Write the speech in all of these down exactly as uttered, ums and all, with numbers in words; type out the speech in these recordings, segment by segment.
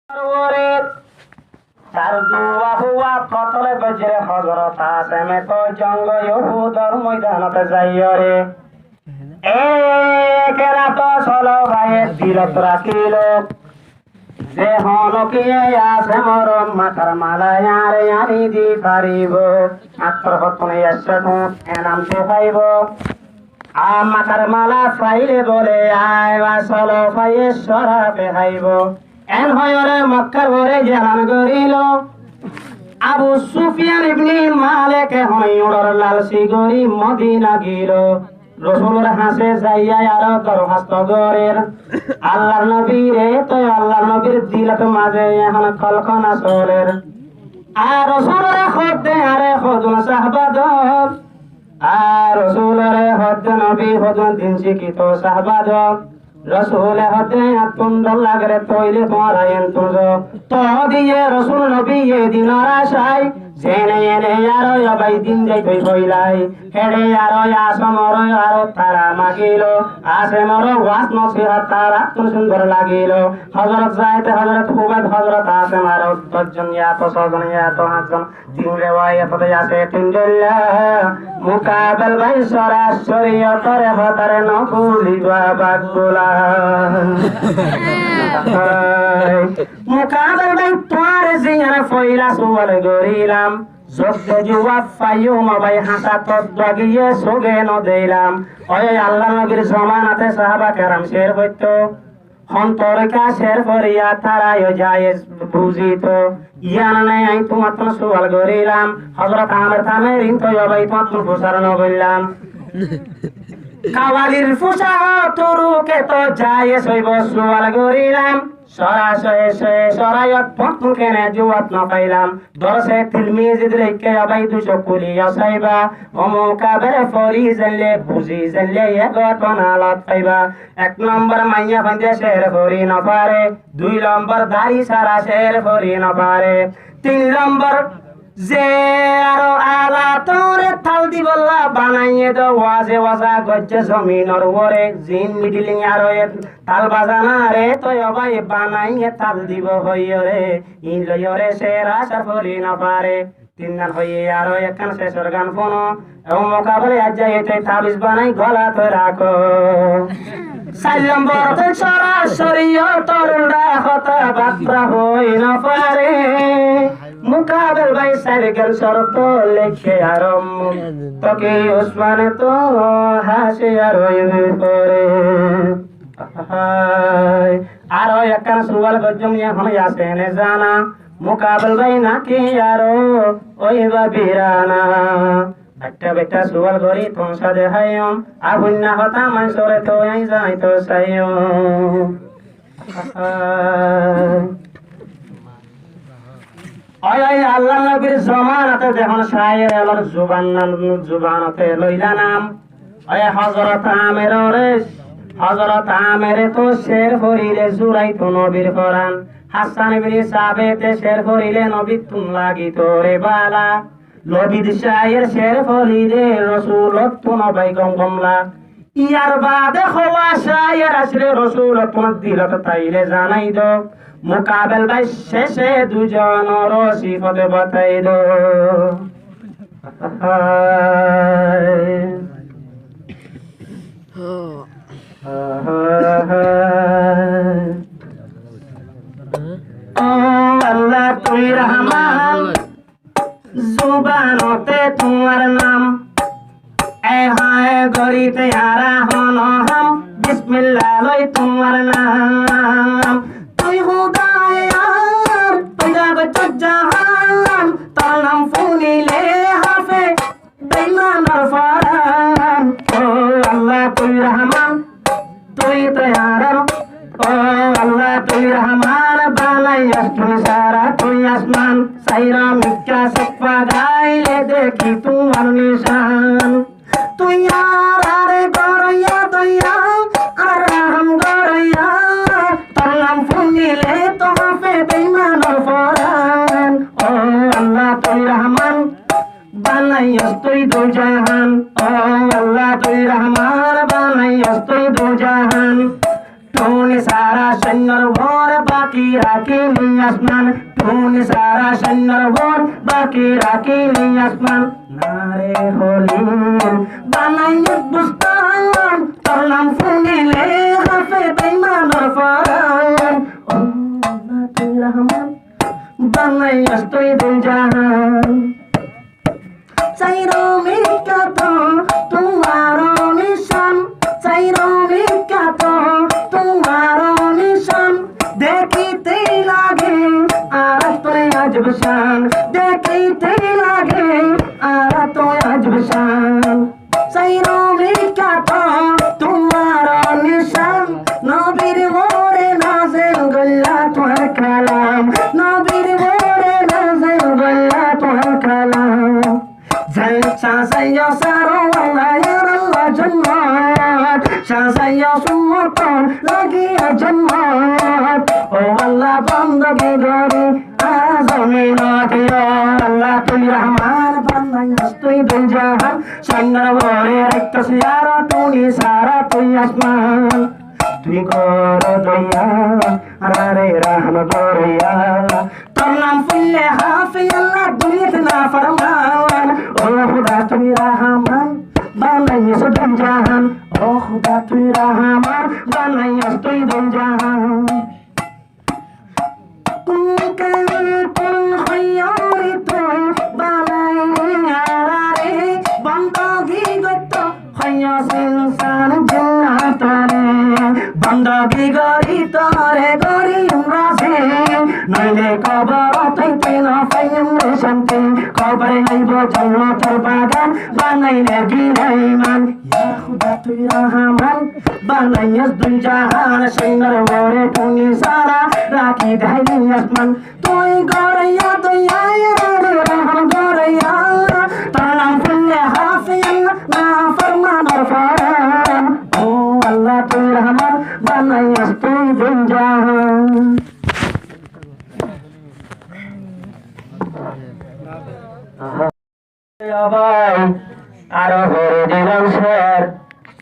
Tar duwa fua kotole goijjé Hozorot Aseme to jongo Uhudor moidanot zaiyóre. E kelato solo báiye dilot rakílo. Ze hono kiye Asemor matar mala yare ani di faribo. Attor hottun yassato enam te faibo. Ar matar mala faile bole, ai ba solo faiye sora te faibo. En hoiyóre Mokkar uore elan gorilo. Abu Sufiyan ibni Maleke hoi uñçor lalsi gori Modina gelo. Rosulor hañse zaiyóre aró dorhasto gorer. Allar nobire, toi Allar nobir dilot maze ehón kolkona soler. Ar Rosulore hoódde, are hodún sahaba dol. Ar Rosulore hoódde nobi, hodún din sikito sahaba dol. Rosule hoódde, "Attún dor lagere toile tuáñra entún zo." Toódiye Rosul nobi edinor acai, zene ene aró yó bái din zaitoi foilai. Héçe aró Asomore aró tara magilo, Asemor waz nosihot tarattún sundor lagilo. Hozorot zaite Hozorot Hubaib, Hozorot Asem aró doc zon yato, só zon yato, fañs zon. Tin rewayat ot asé tin dóilla, Mukabel bái sorasori otore hotare no buli baba gula. Mukabel bái tuáñre ziyán foila sual gorilam, zodde juwab faiyum bái hañsat dua giye suge no deilam. Ói Allar nobir zomanate sahaba keram ser foitto. Hon torika ser foriya tara yó jaiz buzito. Yián ne añí tuáñttún sual gorilam. Hozorot Amer Tamer in to yó bái tuáñttún fusar no gorillam. Kawalir fusa turu ke to jaiz óibo sual gorilam. Sora soye soye sora yó tuáñttún kene juwab no failam. Dorse tilmiz idre ke yó bái duco kuli yó saiba. Omuka bere fori zelle, buzi zelle, ye gotona lot faiba. Ek nombor, maiya fande ser fori no fare. Dui nombor, dari sara ser fori no fare. Tin nombor, ze aró alatore tal dibolla banaiye do, waze waza goijje zominor uore, zin midiling aró e tal bazanare toi yó bái banaiye tal dibo hoiyore, in loiyore ser asar fori no fare. Tin gan hoiye aró ekkán sesor gan funo. Ó Mukabel, aijja ete tabiz banai golat rako. Sair lombor, tui sorasori otor unda hotá batra hoi no fare. Mukabel bái sair gan sorto lekke aró Toki Usmane to hase aró ibi fore. Aró ekkán sual goijjum, ehón yase ne zana. Mukabel bái naki aró óiba birana. Baitta baitta sual gori tuáñr sade haiyum, afuinna hotá mainsore toi añí zaito saiyum. Ói, ói, Allar nobir zomanate dehón cair elor zuban nan, zubanote loila nam. Ói, Hozorot Amerore, Hozorot Amere to ser forile zuraito nobir foran. Hassan ibni Sabete ser forile nobittún lagito re bala. Lobir cair ser forile Rosulottún bái gom gom la. Iyar bade howa cair asile Rosulottún dilot taile zanai do. Mukabel bái cece dui zonor sifote batai do. Ó Allah, tui Rahman, zubanote tuáñr nam. E hañe gorite ara hono ham, bismillah loi tuáñr nam. Tui Huda ar, tui rabe jahan, tor nam funile hafe beimanor foran. Ó Allah, tui Rahman, tui to yaram. Ó Allah, tui Rahman, banaiyos tui sara, tui asman. Sairo mikka suk fagaile dekí tuáñr nisan. Tui arare goroya doya, ar raham goroya. Tor nam funile to hafe beimanor foran. Ó Allah, tui Rahman, banaiyos tui dui jahan. Ó Allah, tui Rahman, banaiyos tui dui jahan. Tui sara soinno Uore baki rakíli asman, tui sára cóndor uore baki rakíli asman. Nare holim banaiyós bustan, tor nam funile hafe beimanor foran. O Allah tui Rahman, banaiyós tui dui jahan. Sairó mikká to tuáñr nicán, sairó mikká to tuáñr nicán. Dekíte lage añárattú ajib cán, dekíte lage añárattú ajib cán. Sairó mikká to tuáñr nicán, nobir uore nazel goillá tuáñr kalam, nobir uore nazel goillá tuáñr kalam. Zai sazaiyó saro Allah, yar Allah jannat, sazaiyó summotor lagiya jannat. O Allah, bandogi gorí añára zominot, ya Allah tui Rahman, banaiyós tui dui jahan. Cóndor uore rakíyos yar, tui sára tui asman. Tui goro doiya, añáre raham goriya. Tor nam funile hafe Allah duniyat naforman. O Huda tui Rahman, banaiyós dui jahan. O Huda tui Rahman, banaiyós tui dui jahan. Kun kantun hoiyóre tui banaiyó añáre, bandogi goittó hoiyós insán jinnotore. Bandogi gorí tore gorí razi, noile koborot óite no faiyum re cánti. Kobore óibo jannotor bagan, banaile gilaiman. Ya Huda tui Rahman, banaiyós dui jahan, cóndor uore tui sára rakí de háili asman. Tui goroiya doiya, añáre raham goroiya, tor nam funile hafe Allah naformanor foran. O Allah tui Rahman, banaiyós tui dui jahan. Ó bái, aró fori dilám cer.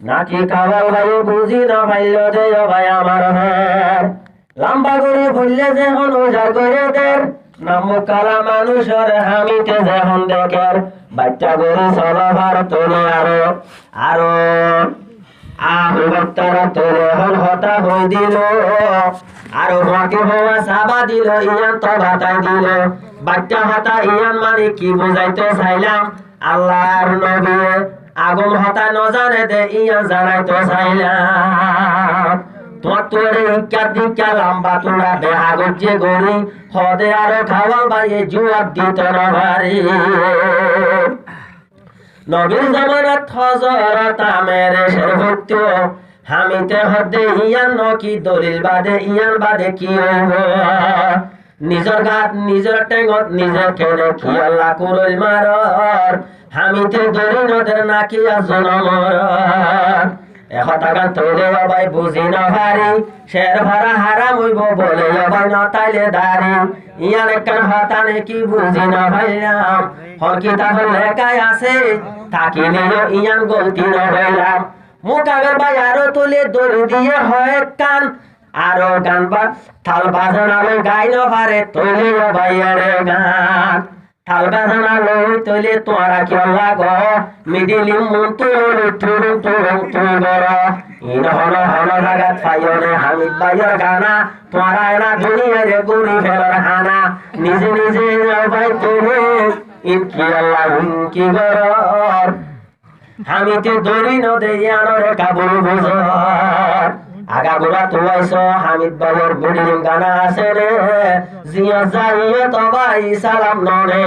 Naki Kawal báiye buzí no failló de ó bái amár her. Lamba gorí foillé zehón uzar gorí der, nammukkála manúicoré hámite zehón dekér, baiththá gorí sola far tole aró, aró. Abu Baktar tole ehón hotá hoi diló, aró fuáñti hotá sába diló, yián to batai diló. Baiththá hotá yián mani ki buzaito sailám? Allar nobiye agom hotá no zane de, yián zanaito sailám. Tuáñttú ere ikká dikká lamba tura beha goijjé gorí, hode aró Kawal báiye juwab dito no fare. Nobir zomanat Hozorot Amer Cer Futtó hámite hoódde, yián no ki dolil bade, yián bade ki óibo? Nizor gat, nizor théngot, nize kene kiyólla kuroil maror? Hámite dóri no der naki ar zonomor? E hotágan tóile ó bái buzí no fari, cer fora haram óibo bóle ó bái no táile dari. Yián ekkán hotá né ki buzí no faillám? Hon kitabot leká asé, tákile yó yián golti no faillám. Mukabel bái aró tóile dóri diyé hoó ekkán, aró gan ba-, tal bazana loi gai no fare, tóile ó bái ere gan. Tal bazana loi tóile tuáñra kiyólla gó, midil immun tui loi turum turum tui goró. Iín hono hono zagat faiyó né Hamid báiyor gana, tuáñra ena duniyaire gori felor hana. Nize nize ó bái tuáñra iín kiyólla iín ki goró? Hámite dóri no de yiánore kabul buzó. Agagura tuáiso Hamid báiyor bidiyó gana asé ré. Ziyó zaiyó to bái salam no né.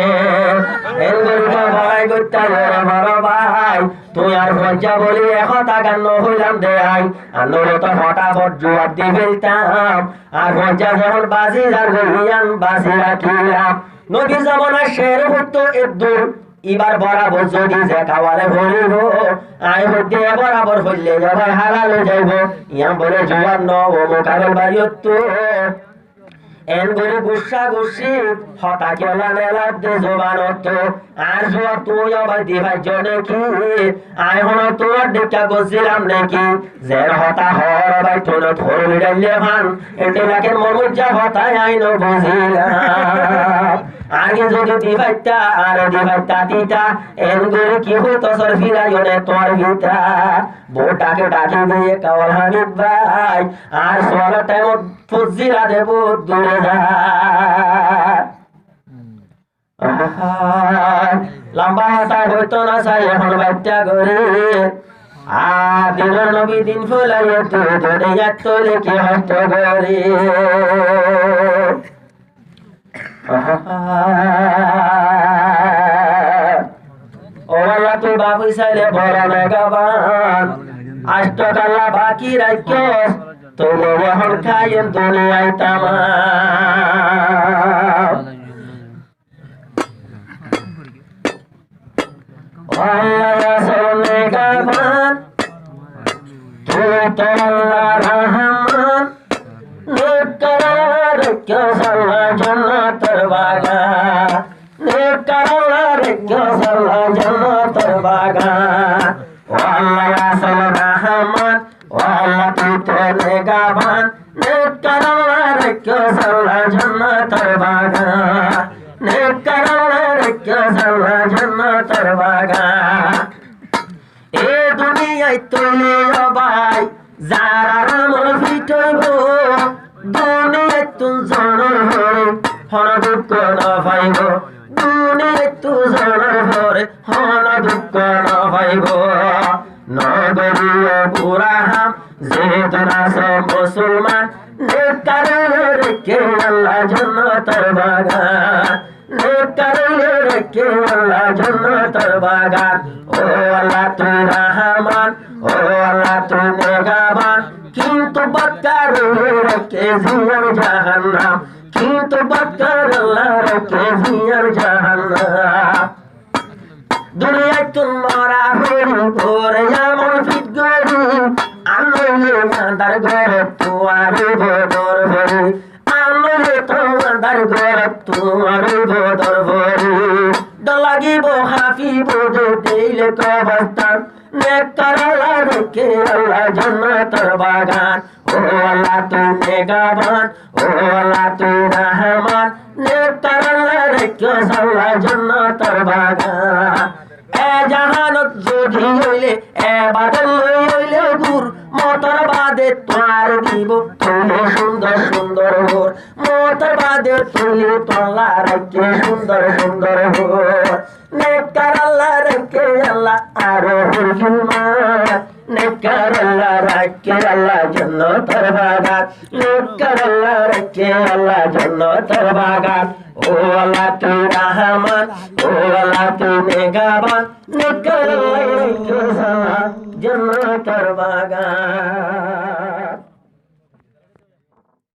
En gori to bái goittá yore boro bái. Tui ar foijja bóli e hotágan no hoilam de añí. Ar no óile to fotafot juwab di feltám. Ar foijja zehón bazi zargói yián bazi rakílam. Nobir zomanar Cer Futtó eddur. Ibar borabor zodi ze kawale foribo, añí hoidde borabor foille ó bái halal ói zaibo. Yián bóle juwab no ó Mukabel báiyottú. Eén gorí guccá guccí hotá kiyólla neladde zubanottú? Añár zuab tuñí yó bái di faijjó né ki? Aññí honó tuáñr dhikká goijjílam né ki? Zeén hotá hoór bái tuñí no hoór, biçaillé fán. Endilla ken mor moijjá hotá aññí no buzílam. Añáre zodi di faittá, añáre di faittá tita, eén gorí ki hoitó sor firaiyó né tuáñr fita? Bóut dhaki dhaki diyé Kamal Hamid bái, añár sualor thaimot foijjíla de bóut dure za. Lamba hotá hoitó no sai ehón baittá gorí. Ar dinor nobi din fulaiyé tui duniyat tuli ki hosto gorí. Ó Allah, tui bafí sailé boro megaban. Asto kalla baki raikkós, tui loiya hon kaiyem duniyai tamam. Ó Allah, asol megaban, tui to Allah Rahman, nekkarallá raikkós Allah jonnotor bagan. Nekkarallá raikkós Allah jonnotor bagan. Ó Allah, asol Rahman, ó Allah, tui to megaban, nekkarallá raikkós Allah jonnotor bagan. Nekkarallá raikkós Allah jonnotor bagan. E duniyait toile ó bái, zarar amol fit óibo, duniyaittún zonor fore hono dukko no faibo. Duniyaittún zonor fore hono dukko no faibo. No goriyo bura ham, zedún asó musolman, nekkarallá raikké Allah jonnotor bagan. Nekkarallá raikké Allah jonnotor bagan. Ó Allah, tui Rahman, ó Allah, tui megaban, kintu botkarallá raikké ziyar jahannam, kintu botkarallá raikké ziyar jahannam. Duniyaittún mora fori, bore amol fit gori, ar noile andar gorottú ar bodor fori. Ar noile to andar gorottú ar bodor fori. Dor lagibo, hafibo de deile kobostan. Nekkarallá raikké Allah jonnotor bagan. Ó Allah, tui megaban, ó Allah, tui Rahman, nekkarallá raikkós Allah jonnotor bagan. E jahanot zodi óile ebadot loi óile gur, motor bade tuáñre dibo tuile cúndor cúndor hour. Motor bade tuile tuáñlla raikké cúndor cúndor hour. Nekkarallá raikké Allah aró hoijjum mat. Nekkarallá raikké Allah jonnotor bagan. Nekkarallá raikké Allah jonnotor bagan. Ó Allah, tui Rahman, ó Allah, tui megaban. Nekkarallá raikké Allah jonnotor bagan.